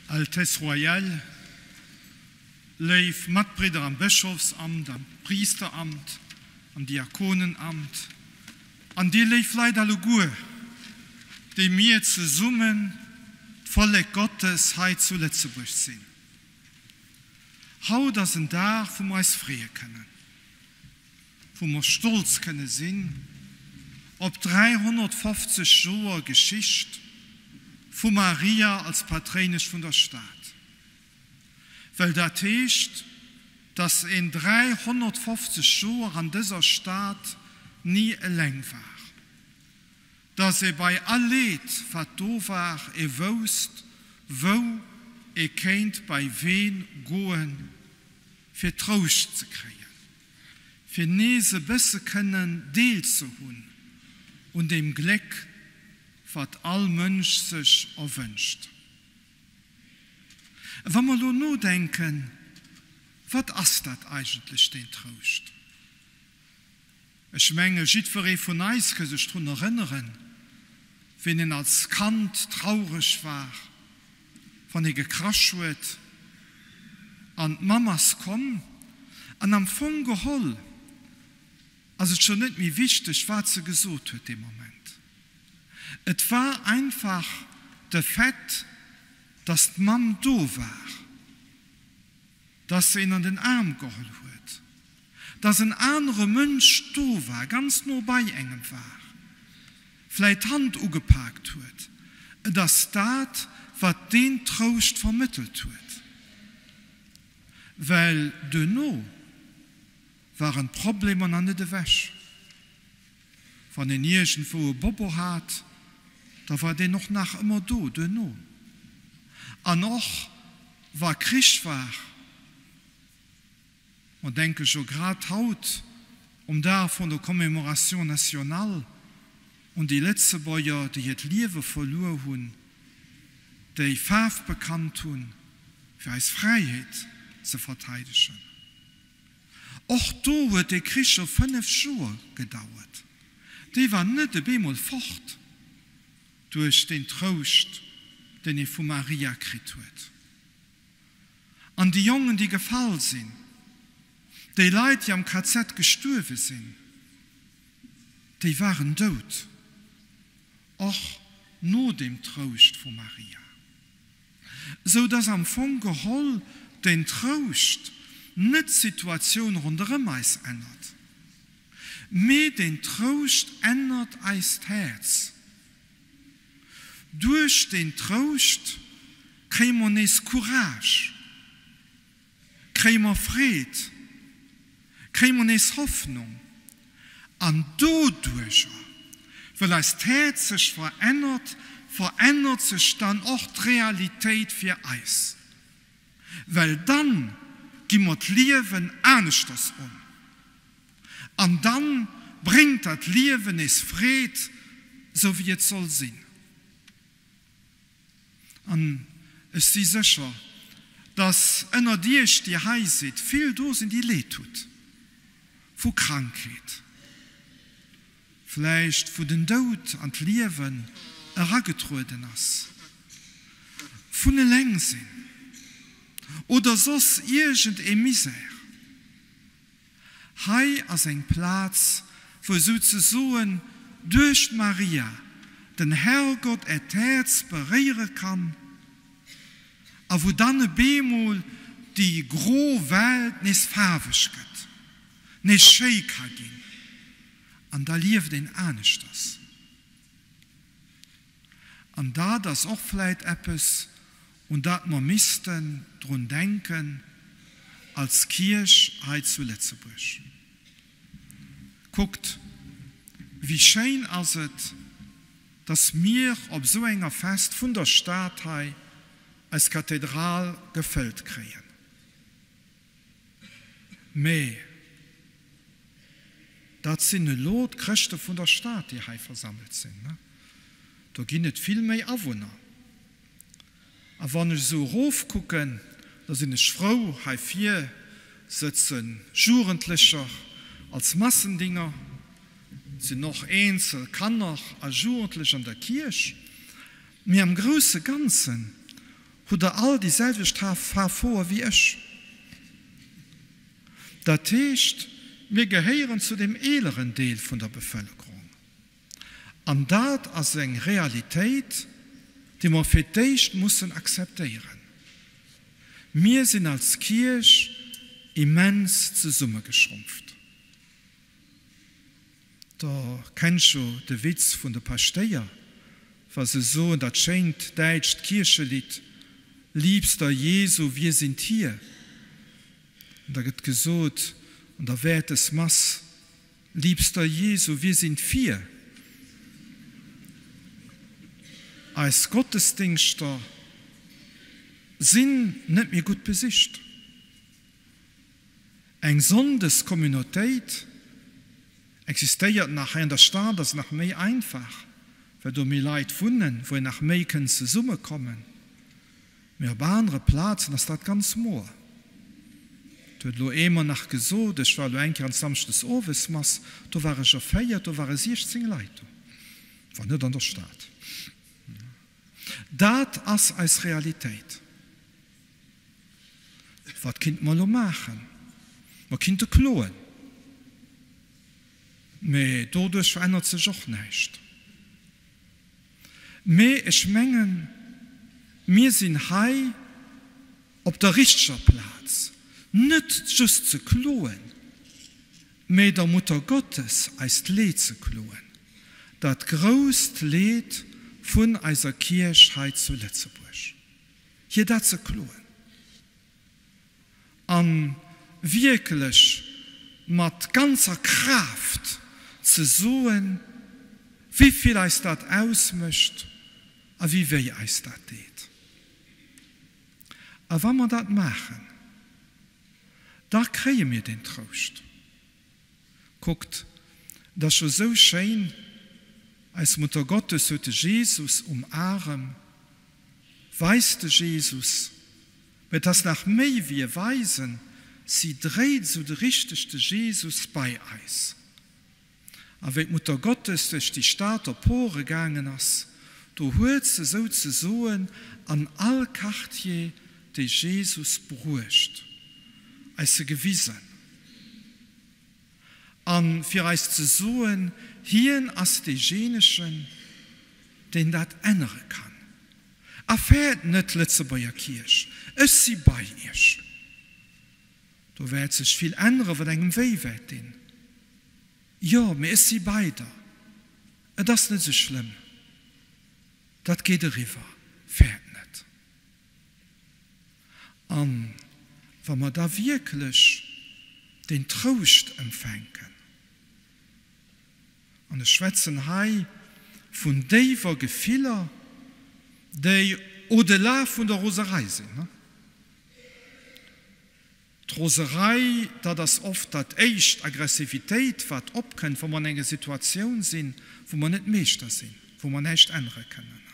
Altesse Royale, léif Matbridder am Bëschofsamt, am Priesteramt, am Diakonenamt an dir léif Leit alleguer, déi mir zesummen d'Vollek Gottes hei zu Lëtzebuerg sinn. Haut ass en Dag, wou mer eis freeë kënnen, wou mer stolz kënne sinn op 350 Joer Geschicht vu Maria als Patréinesch vun der Stad. Well dat heescht, dass een 350 Joer an dëser Stad ni eleng war, dass ee bei all Leed, wat do war, ee wousst, wou ee kéint bei ween goen, fir Trouscht ze kréien, fir nees e bësse kënnen Deel ze hunn un deem Gléck, wat all Mënsch sech erwënscht. Wa mer elo nodenken, wat ass dat eigentlech, deen Trouscht? Ech menge jiddweree vun eis ka sech drun erënneren, wéi en als Kand traureg war, wann ee gekrasch huet an d'Mamm ass komm an am Fong geholl ass et scho net méi wichteg, wat se gesot huet dee Moment. Et war einfach de Fait, dass d'Mamm do war, dass se een an den Aarm geholl huet, dass en anere Mënsch do war, ganz no bei engem war, vläit d'Hand ugepaakt huet. Et ass dat, wat deen Trouscht vermëttelt huet. Well duerno waren d'Problemer nach net ewech. Wann een iergendwou e Bobbo hat, da war deen och nach ëmmer do duerno. An och wa Krich war, mer denke jo grad haut um Dag vun der Commémoration nationale un déi Lëtzebuerger, déi hiert Liewe verluer hunn, déi Faarf bekannt hunn, fir eis Fräiheet ze verteidegen. Och do huet dee Krich scho 5 Joer gedauert. Dee war net e beemol fort duerch deen Trouscht, deen ee vu Maria kritt huet. An déi Jongen, déi gefall sinn, déi Leit, déi am KZ gestuerwe sinn, déi waren dout, och no deem Trouscht vu Maria. Sou dass am Fong geholl den Trouscht net d'Situatioun ronderëm eis ännert, mee den Trouscht ännert eist Häerz. Duerch den Trouscht kréie mer nees Courage. Kréie mer Freed, kréie mer nees Hoffnung an doduercher, well eist Häerz sech verännert, verännert sech dann och d'Realitéit fir eis, well dann gi mer d'Liewen aneschters un an dann bréngt dat Liewen nees Freed, sou wéi et soll sinn. An ech si sécher, dass ënnert Iech, déi hei sidd, vill do sinn, déi Leed hutt vu Krankheet, vläicht wou den Doud an d'Liewen eragetrueden ass, vun eleng sinn oder soss iergend ee Misär. Hei ass eng Plaz, wou souzesoen duerch d'Maria den Herrgott äert Häerz beréiere kann a wou dann e beemol déi gro Welt nees faarweg gëtt, nees schéi ka ginn an da lieft een aneschters. An dat ass och vläit eppes, un dat mer missten drun denken als Kierch hei zu Lëtzebuerg. Kuckt, wéi schéin ass et, dass mir op esou enger Fest vun der Stad hei eis Kathedral gefëllt kréien. Mä dat sinn elo d'Chrëschte vun der Stad, déi hei versammelt sinn. Do ginn et vill méi Awunner. A wann ech esou erofkucken, da sinn ech frou, hei vir sëtze Jugendlecher als Massendinger, et sinn och eenzel Kanner a Jugendlech an der Kierch, mee am grousse Ganzen. Hutt der all déi selwecht Faarf Hoer wéi ech? Dat heescht, mir gehéieren zu dem eeleren Deel vun der Bevëlkerung. An dat ass eng Realitéit, déi mer fir d'éischt mussen akzeptéieren. Mir sinn als Kierch immens zesummegeschrumpft. Der kennt jo de Witz vun de Paschtéier, wa se soen dat schéint däitscht Kierchelidd Liebster Jesu, wir sind hier. An da gëtt gesot an der Wäertesmass, Liebster Jesu, wir sind vier. Eis Gottesdingschter sinn net méi gutt besicht. Eng Sonndescommunautéit existéiert nach. Hei an der Stad ass et nach méi einfach, well do méi Leit wunnen, wou een nach méi kënnt zesummekommen. Mee op anere Plazen ass dat ganz moer. Et huet elo ee mer nach gesot, ech war elo eng Kéier an d'Samschdesowesmass, do ware erféiert, do ware 16 Leit do. War net an der Stad. Dat ass eis Realitéit. Wat kinnte mer elo maachen? Mer kinnte kloen, mee doduerch verännert sech och näischt. Mee ech mengen, mir sinn hei op der richteger Plaz, net just ze kloen, mee der Muttergottes eist Leed ze kloen, dat grousst Leed vun eiser Kierch hei zu Lëtzebuerg. Hir dat ze kloen a wierklech mat ganzer Kraaft ze soen, wéi vill eis dat ausmécht a wéi wéi eis dat deet. A wa mer dat maachen, da kréie mir deen Trouscht. Kuckt, et ass jo sou schéin, eis Muttergottes huet de Jesus um Arem, weist de Jesus, mä et ass nach méi wéi e Weisen, si dréit esou de richteg de Jesus bei eis. A wéi d'Muttergottes duerch déi Stater Pore gaangen ass, do huet se souzesoen an all Quartier de Jesus bruecht, eis e gewisen. A fir eis ze soen, hien ass deejenegen, deen dat ännere kann. A fäert net, Lëtzebuerger Kierch, ech si bei iech. Do wäert sech vill änneren, wat engem wéi wäert dinn. Jo, mee ech si bei der. Et ass net esou schlëmm. Dat geet eriwwer. Fäert net. A wa mer da wierklech deen Trouscht empfänken, an ech schwätzen hei vun déiwer Gefiller, déi au-delà vun der Roserei sinn, D'Roserei, dat ass oft dat éischt, Aggressivitéit, wat opkënnt, wa mer an enger Situatioun sinn, wou mer net Meeschter sinn, wou mer näischt ännere kënnen.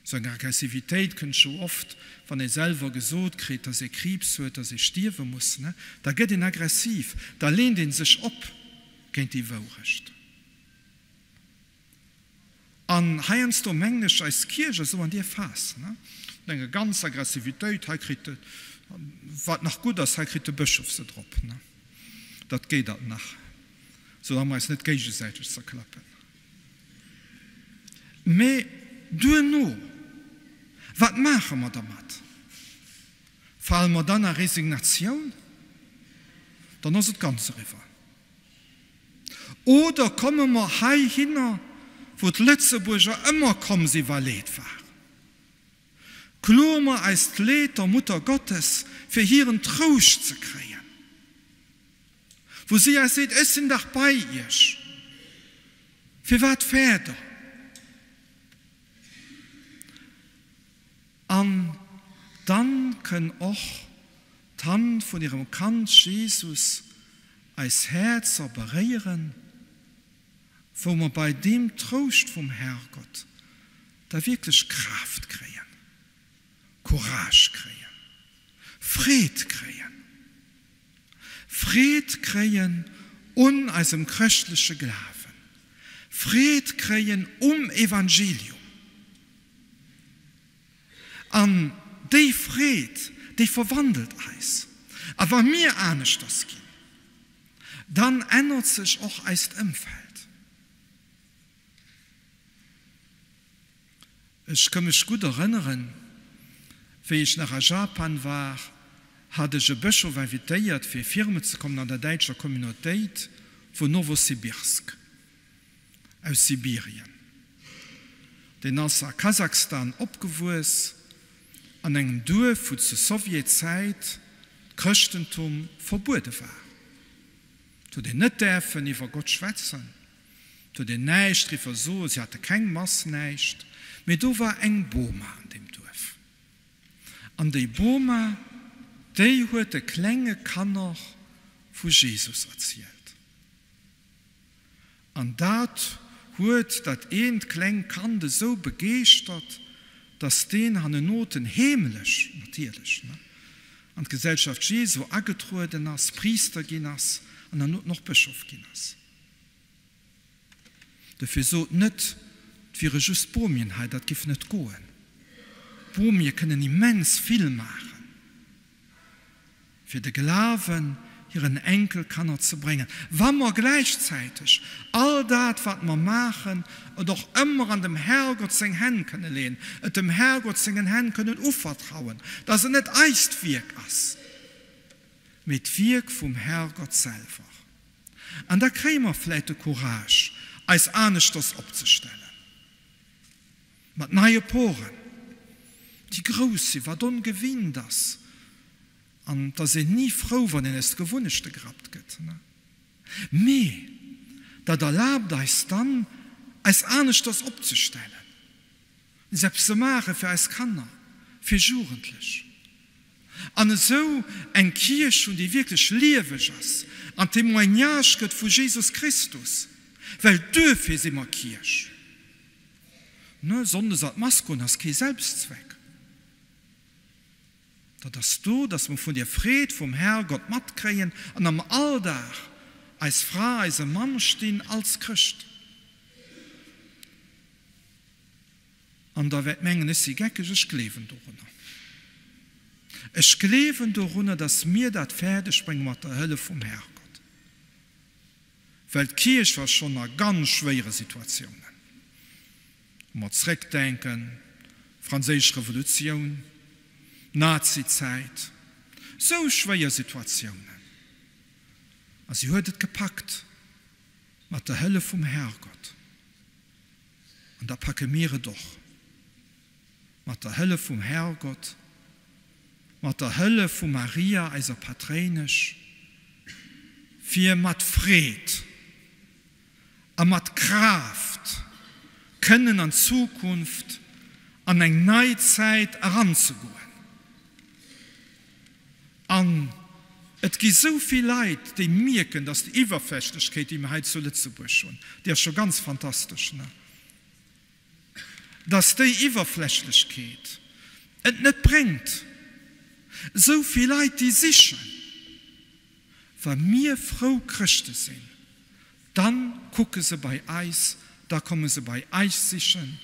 Sou eng Aggressivitéit kënnt scho oft, wann ee selwer gesot kritt, dass ee Kriibs huet, dass ee stierwe muss. Da gëtt een aggressiv, da leent ee sech op géint déi Wourecht. An heiansdo mengen ech, eis Kierch ass esou an deer Phas, mat enger ganzer Aggressivitéit, hei kritt de, wat nach gutt ass, hei kritt de Bëschof se drop, dat geet alt nach, soulaang mer eis net géigesäiteg zerklappen. Mee duerno, wat maache mer dermat? Fale mer dann a Resignatioun? Dann ass et ganz eriwwer. Oder komme mer heihinner, wou d'Lëtzebuerger ëmmer komm si wa Leed war? Kloe mer eist Leed der Mutter Gottes, fir hiren Trouscht ze kréien, wou si eis seet, Ech sinn dach bei iech, firwat fäert der? An dann kënn och d'Hand vun hirem Kand Jesus eis Häerzer beréieren, wou mer bei deem Trouscht vum Herrgott da wierklech Kraaft kréien, Courage kréien, Freed kréien, Freed kréien un eisem chrëschtleche Glawen, Freed kréien um Evangelium. An déi Freed, déi verwandelt eis. A wa mir aneschters ginn, dann ännert sech och eist Ëmfeld. Ech ka mech gutt erënneren, wéi ech nach a Japan war, hat ech e Bëschof invitéiert, fir firme ze kommen an der däitscher Communautéit vun Nowosibirsk aus Sibirien. Deen ass a Kasachstan opgewuess, an engem Duerf, wou zur Sowjetzäit d'Chrëschtentum verbuede war. Et huet een net däerfen iwwer Gott schwätzen. Et huet een näischt driwwer soen, si hate keng Mass, näischt. Mee do war eng Boma an deem Duerf. An déi Boma, déi huet de klenge Kanner vu Jesus erzielt. An dat huet dat eent klengt Kand esou begeeschtert, dass deen hannenoten heemlech, natierlech, an d'Gesellschaft Jesu agetrueden ass, Priister ginn ass an hernoten och Bëschof ginn ass. Dofir sot net, 't wiere just Bomien hei, dat giff net goen. Bomie kënnen immens vill maachen, fir de Glawen hiren Enkelkanner ze bréngen, wa mer gläichzäiteg all dat, wat mer maachen, et och ëmmer an dem Herrgott seng Hänn kënne leeën, et dem Herrgott sengen Hänn kënnen uvertrauen, dass et net eist Wierk ass, mee d'Wierk vum Herrgott selwer. An da kréie mer vläit de Courage, eis aneschters opzestellen, mat neie Poren, déi grouss sinn, wat ongewinnt ass. An et ass een ni frou, wann een aus de Gewunnechte gerappt gëtt. Mee dat erlaabt eis dann, eis aneschters opzestellen. Nees eppes ze maache fir eis Kanner, fir Jugendlech. An esou eng Kierch hunn, déi wierklech lieweg ass an Témoignage gëtt vu Jesus Christus, well duerfir si mer Kierch. Ne, Sonndes an d'Mass goen ass kee Selbstzweck. Dat ass do, dass mer vun der Freed vum Herrgott matkréien an am Alldag eis Fra, eise Mann stinn als Chrëscht. An der wäert mengen, ech si geckeg, ech gleewen dorunner. Ech gleewen dorunner, dass mir dat fäerdeg brénge mat der Hëllef vum Herrgott. Well d'Kierch war schonn a ganz schwéiere Situatiounen. Wa mer zréckdenken, Franséisch Revolutioun, Nazizäit, sou schwéier Situatiounen. A si huet et gepackt mat der Hëllef vum Herrgott. An da packe mir et och, mat der Hëllef vum Herrgott, mat der Hëllef vu Maria, eiser Patréinesch, fir mat Freed a mat Kraaft kënnen an d'Zukunft, an eng nei Zäit eranzegoen. An et gi sou vill Leit, déi mierken, dass déi Iwwerflächlechkeet, déi mir hei zu Lëtzebuerg hunn, déi ass scho ganz fantastesch, ne? Dass déi Iwwerflächlechkeet et net bréngt. Esou vill Leit, déi sichen. Wa mir frou Chrëschte sinn, dann kucke se bei eis, da komme se bei eis sichen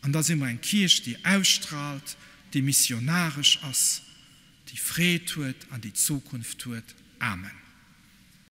an da si mer eng Kierch, déi ausstrahlt, déi missionaresch ass, déi Freed huet an déi Zukunft huet. Amen.